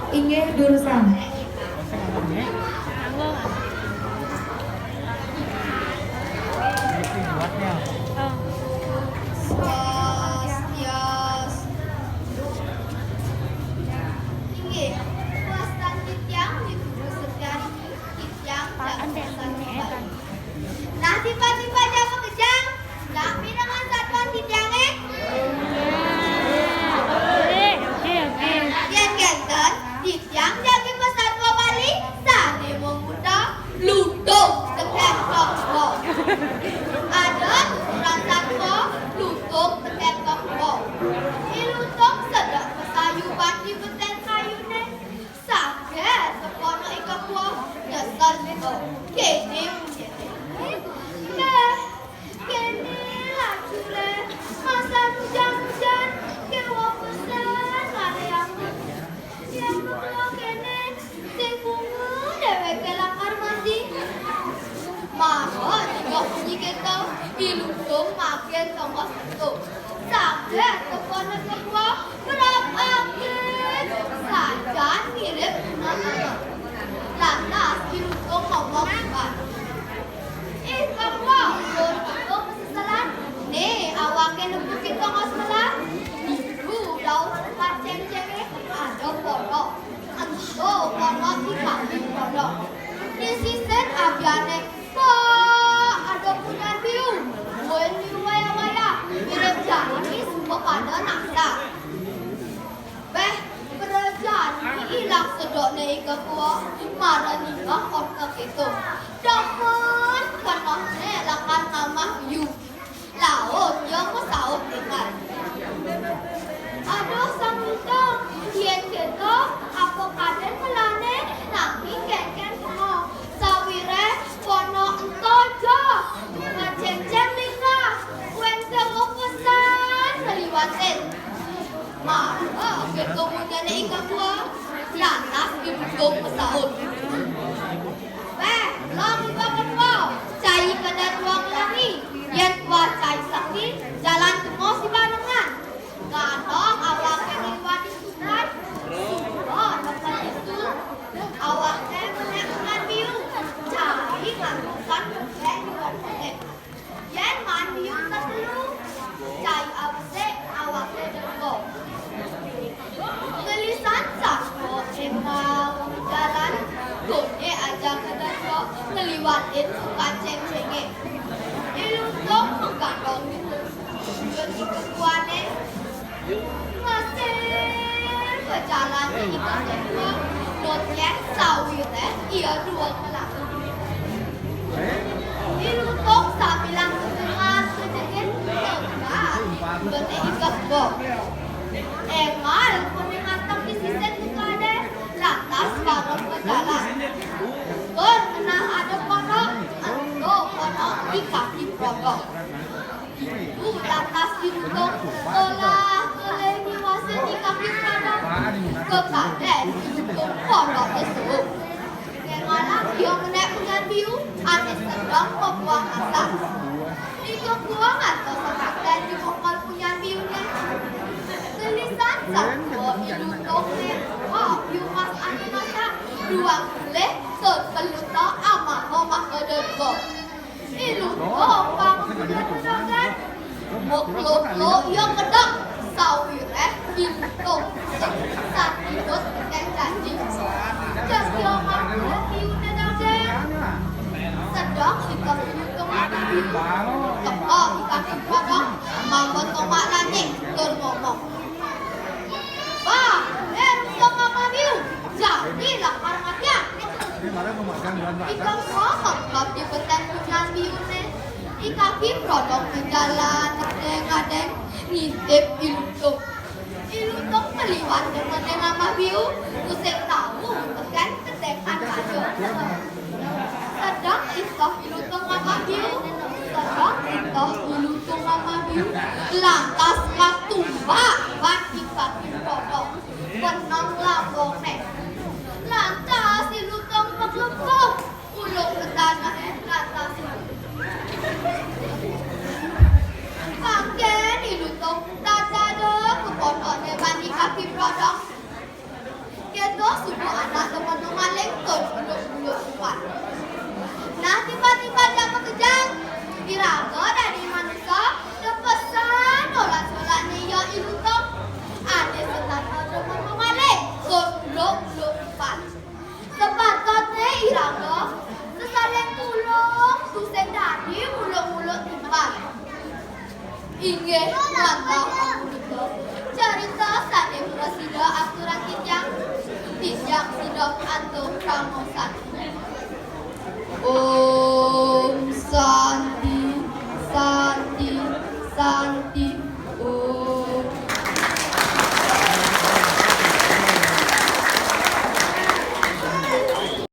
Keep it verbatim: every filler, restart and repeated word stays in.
Inggih durusang. Swastiastu. Inggih, wastan titiang Ni Putu Setiari, titiang jaga satuan. Nah, timpal-timpal jaga makejang, nah, pirengang satuan titiang, eh? Oke, oke, oke. Yén kénten, titiang jagi pasatua Bali, sané mamutar Lutung tekén Kongko. Ada tuturan satua, Lutung tekén Kongko. I Lutung sedek pasayuban di betén kayuné. Saget tepona i kekua, nyesel ento. Kéné munyiné. Béh, kéné lacuré, masan ujan-ujan, kéweh pesan ngaré aku. Yén mula kéné, sing bunga déwéké lakar mati. Mara dingeh munyi kéto, i Lutung makin tongos ento. Saget tepona kekua, berap akin, sajan mirip bunga mawar. Lantas i Lutung ngomong kéné, "Ih, kekua, ulun kéto kaseselan. Né, awaké nemu kéto tongos melah. Ditu dauh tukad céngcéngé, ada pondok. Ento pondok di kaki pondok. Di sisin abiané, ba, ada punyan biu. Buin biu wayah-wayah, mirip jani suba pada nasak." Béh, prajani ilang sedekné i kekua, mara ningeh orta kéto. Demen kenehné lakar ngamah biu. Laut ia masaut énggal. "Aduh, Sang Lutung, yén kéto, apa kadén melahné, nanging kénkén kema. Sawiréh pondok ento ja, tukad céngcéng lingkar, buin kéweh pesan ngeliwatin." Mara kéto munyiné i kekua, lantas i Lutung masaut, "Béh, long iba kekua, cai kadén tua ngelangi, yén tua cai sakti, jalan kema sibarengan. Ganong awaké ngeliwatin tukad, suba deket ditu, awaké menék punyan biu, cai ngantosan bengkeng di warung peté. Yén maan biu tetelu, cai abesik, awaké denggo." Gelisan satua énggal majalan, koné ajaka denggo ngeliwatin tukad céngcéngé. I Lutung menggantung di kekuané. Ngasén pajalan i kekua, notnyéh sawiréh ia dua ngelangi. I Lutung sambilang kedengar kejegit, nengkah bené i kekua. Énggal koné nganteng di sisin tukadé, lantas bangun pajalan. Tur ngenah ada pondok, ento pondok di kaki pondok. Ditu lantas i Lutung ngelah-ngelih ngiwasin i kaki pondok. Kekadén i Lutung pondokné suub. Énggalan ia menék punyan biu, ané sedeng mabuah masak. I kekua ngantos kekadén di mongkol punyan biuné. Gelisan satua i Lutung nénten biu mas ané masak, duang bulih tur pelita amama maka denggo. I Lutung pang bulan menongan. Meklo-klo ia kedeng, sawiréh i Lutung sing satinut tekén janji. Jar ia mangkulan biuné daging. Sedeng i Lutung ngamah biu, teka i kaki pondok, manggon tomak lanjing tur ngomong, "Bah, éh, Lutung ngamah biu, jani lakar matiang." I kekua mengkeb di betén punyan biuné. I kaki pondok majalan ngadéng-ngadéng ngintip i Lutung. I Lutung maliwat demené ngamah biu, tusing tau tekén tetengan raja. Sedeng i Lutung ngamah biu, sedeng i Lutung ngamah biu, lantas katumbak bak i kaki pondok. Beneng lambungné. Lantas i Lutung maglumpuh, ulung ka tanahé lantas. Mangkin i Lutung tadaduk ka pondokné bani kaki pondok. Kéto Inggih wantah, Amu Buta. Carita sané prasida aturang titiang. Titiang sida antuk pangosan. Oh.